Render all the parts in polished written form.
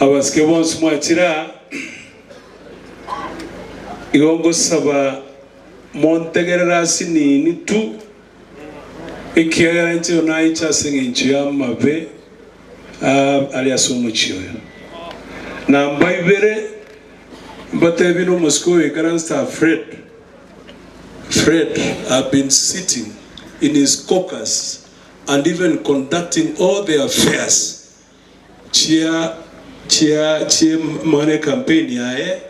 Abasike bonsi mwachire aa, igo ngosaba montegerere ase nini tu, ekiagera inche oyo naiche ase engencho y'amabe are ase omochie oyo. Namba ibere, mbatebie nomosike oyo oikaransete aa Fred, Fred have been sitting in his caucus and even conducting all the affairs chia chia chi'amang'ana ecampaign yaye,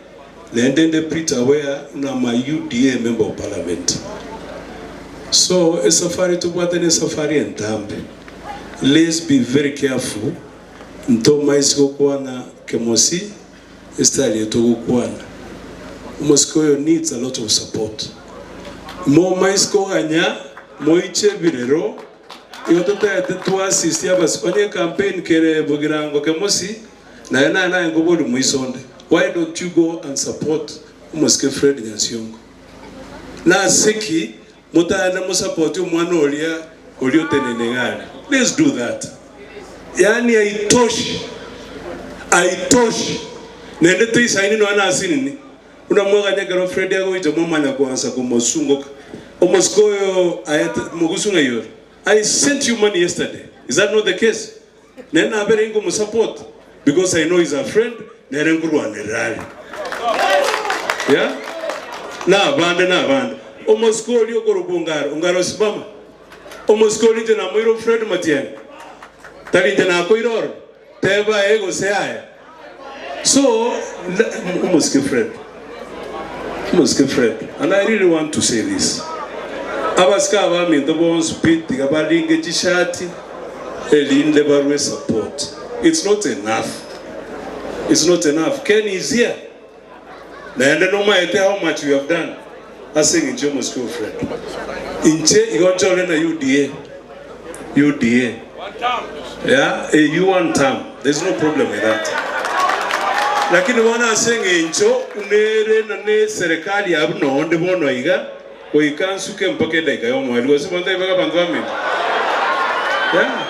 naende nde pretty aware buna I'm a UDA member of parliament. So esafari tobwate ne esafari entambe, let's be very careful ntomaisi gokwana kemosi estyle eye togokwana. Omosike oyo needs a lot of support. Momaisi koganya moiche ebirero. Igo totaete twasisia abasike. Onye ecampaign kere bogirango kemosi, naye naye naye nkoboria moiso onde, why don't you go and support omosike Fred Nyansiongo? Nase ki motagende mosupport omwana oria oria oteneine iga aria? Let's do that. Yaani haitoshi, haitoshi naende toisaini nonya nase nini. Buna mwaganya ekero Fred agoicha mwamanya koansa komosungoka. Omosike oyo aye mogusu ng'ai ore? I sent you money yesterday, is that not the case? Nere nabere inkomosupport because I know he's a friend nere nkorwanerera are. Yeah? Na abande na abande. Omosike oria okorokwa Ongaro, Ongaro simama. Omosike oria inche namoire Fred Matiang'i. Tari inche nakoire ororo. Teba ee gose yaya. So, omosike Fred, omosike Fred, and I really want to say this, abasike abaminto bonsi pi tiga baringe chishati erinde barwe support. It's not enough. It's not enough. Ken is here. Naende nomaete how much we have done ase eng'encho y'omosike o Fred. Inche igo nchore na UDA. UDA. Yeah, eh, you one term. There's no problem with that. Lakini bono ase eng'encho nere na ne serikali abwo nonde bono iga goika nsuke mpaka edaika y'omoerio gose bono taibaga abanto baminto. Yeah.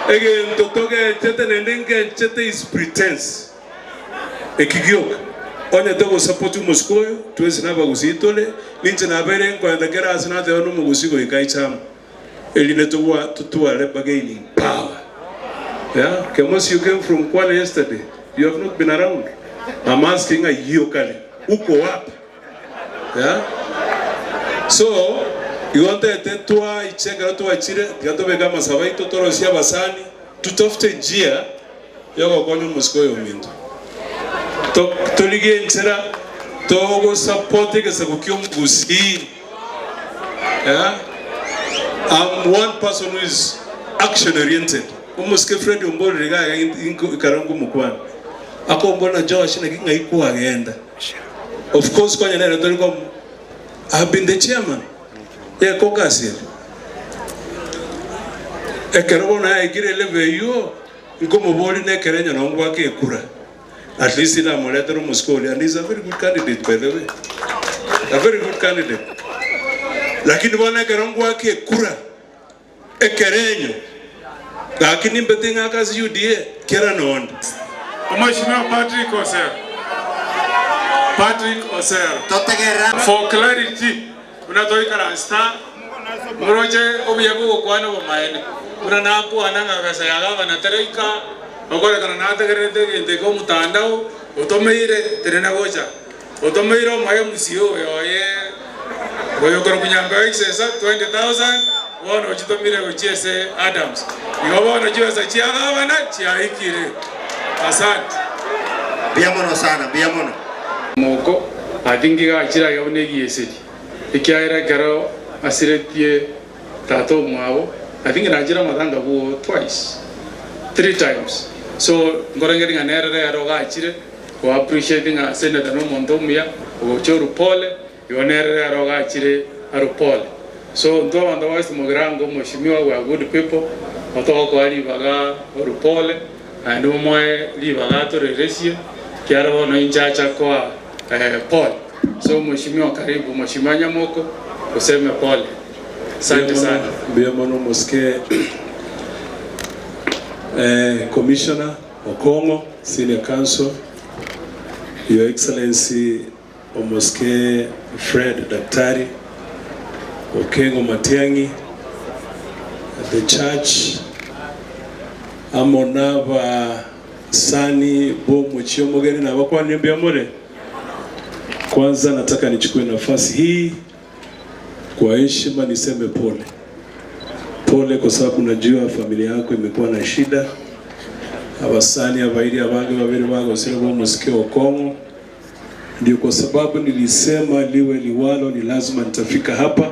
Egento togechete naende ngechete is pretense. Eki gioka, onye togosapoti omosike oyo, twensi nabagusii tore, ninche nabeire nkoenda kera aase nateba nomogusii goika aiche amo, erinde togwa totware bargaining power. Yeah, Kemosi you came from Kwale yesterday, you have not been around. I'm asking ng'ai okare, uko wapi? Yeah. So, igo ntete twaiche ekero twachire, tiga tobeke amasabo aito torosie abasani, tutafute njia yogokonya omosike oyominto. Torigie enchera togosapota egesaku ki'omogusii. Yeah. I'm one person who is action oriented. Omosike Fred omborire iga iga ekero nkomokwana. Akombora Josh naki ng'ai kwagenda. Of course konya nere tori kom I have been the chairman ye caucus ere. Ekero bono yaikire elevel eywo Nkomoboria nekerenyo nao ngwake ekura, at least namoretere omosike oria and he's a very good candidate by the way, a very good candidate. Lakini bono ekero ngwake ekura ekerenyo gaki nimbe ting'aka ase UDA kera nonde. Omweshimiwa Patrick Osero. Patrick Osero. Totegerera. For clarity, buna toikaransta moroche obuya bw'ogokwana obomaene, buna nakwana ng'a gasa ya gavana teraika, okorekana nategererete egento eke omotandao, otomeire tenena gocha, otomeire omoe MCA oyo oye oyo okorokwa Nyambeo Isesa 20,000 bono ochitomire gochia ase Adams. Igo bono chibesa chia gavana chiaikire. Asante. Mbuya mono sana, mbuya mono. Moko, ati nkigachire aiga buna egieseri, ekiagera ekero asiretie tata omwabo, I think nachire amatanga bwo twice, three times. So nkorengereria ng'a nere rero ogachire ko appreciate ng'a senator nomonto omuya, ogocha orupole, igo nere rero ogachire arupole. So intwe abanto ba West Mugirango, Mheshimiwa, we are good people, otogokoa ribaga orupole, Naende momoe ribaga atoreresie, ekiagera bono inche acha koa pole. So Mheshimiwa karibu, Mheshimiwa Nyamoko, oseme pole. Asante sana. Mbuya mono omosike Commissioner. Okong'o, Senior Counsel, Your Excellency Omosike Fred Daktari Okengo Matiang'i, the church amo n'abasani b'omochie omogeni nabakwanire mbuya more. Kwanza nataka nichukue nafasi hii kwa heshima niseme pole. Pole kwa sababu najua familia yako imekuwa na shida. Abasani abairi abange babere bagosire b'omosike Okong'o. Ndio kwa sababu nilisema liwe liwalo ni lazima nitafika hapa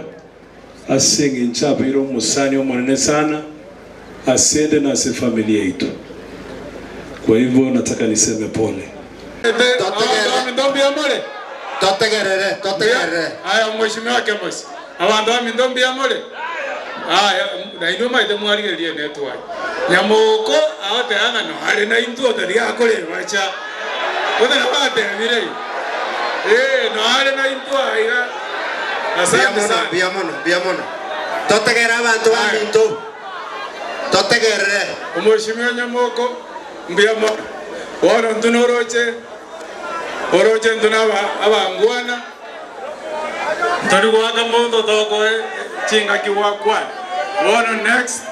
ase eng'encho abeire omosani omonene sana asende na ase familia yaito. Kwa hivyo nataka niseme pole. Abanto mbuya more? Totegerere, totegerere. Aya Mheshimiwa Kemosi, abanto baminto mbuya more? Aya, nainwe maete mwarigereria enetwaki. Nyamoko agoteba ng'a nare naintwe otari akorebacha. Gose nabo atebire igo? Ee, nare naintwe aiga. Mbuya Asante mono, sana. mbuya mono, mbuya mono. Totegerere abanto baminto. Totegerere. Omweshimiwa Nyamoko, mbuya mono. Bono intwe noroche, oroche intwe na abangwana, ntori goaka monto tokoe chingaki gwakwana. Bono next,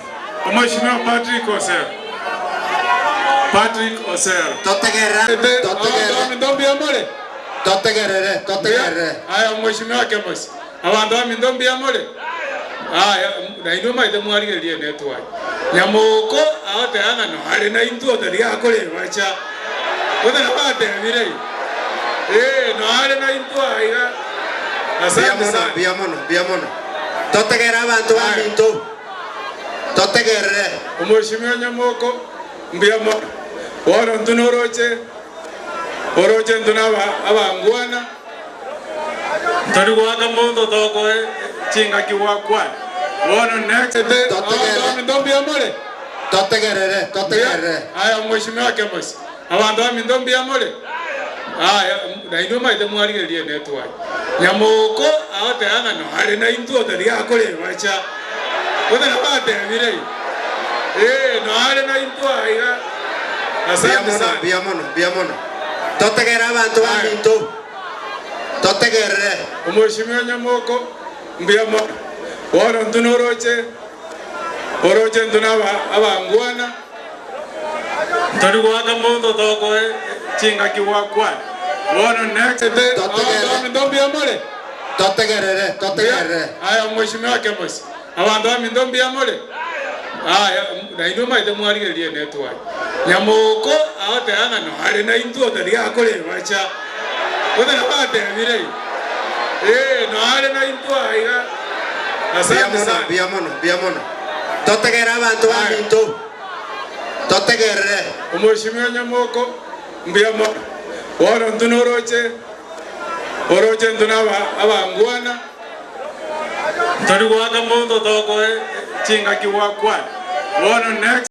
Omweshimiwa Patrick Osero. Patrick Osero. Totegerere, totegerere. Abanto mbuya more? Totegerere, totegerere. Aya, Omweshimiwa Kemosi, abanto baminto mbuya more? Aya, nainwe maete mwarigereria enetwaki. Nyamoko agoteba ng'a nare naintwe otari akorebacha. Gose nabo atebire igo? Ee, nare naintwe aiga. Mbuya Asante mono, sana. mbuya mono, mbuya mono. Totegerere abanto baminto. Totegerere. Omweshimiwa Nyamoko, mbuya mono. Bono intwe noroche, oroche intwe na abangwana. Ntori goaka monto tokoe chingaki gwakwana. Bono next Totegerere. abanto baminto mbuya more? Totegerere, totegerere. Aya Mheshimiwa Kemosi, abanto baminto mbuya more? Aya, nainwe maete mwarigereria enetwaki. Nyamoko agoteba ng'a nare naintwe otari akorebacha. Gose nabo atebire igo? Ee, nare naintwe aiga. Mbuya Asante mono, sana. mbuya mono, mbuya mono. Totegerere abanto baminto. Totegerere. Omweshimiwa Nyamoko, mbuya mono. Bono intwe noroche, oroche intwe na abangwana, ntori goaka monto tokoe chingaki gwakwana. Bono next, Totegerere. abanto baminto mbuya more? Totegerere, totegerere. Aya Omweshimiwa Kemosi, abanto baminto mbuya more? Aya, nainwe maete mwarigereria enetwaki. Nyamoko agoteba ng'a nare naintwe otari akorebacha. Gose nabo atebire igo? Ee, nare naintwe aiga. Mbuya Asante mono, sana. mbuya mono, mbuya mono. Totegerere abanto baminto. Totegerere. Omweshimiwa Nyamoko, mbuya mono. Bono intwe noroche, oroche intwe na abangwana, ntori goaka monto tokoe chingaki gwakwana. Bono next.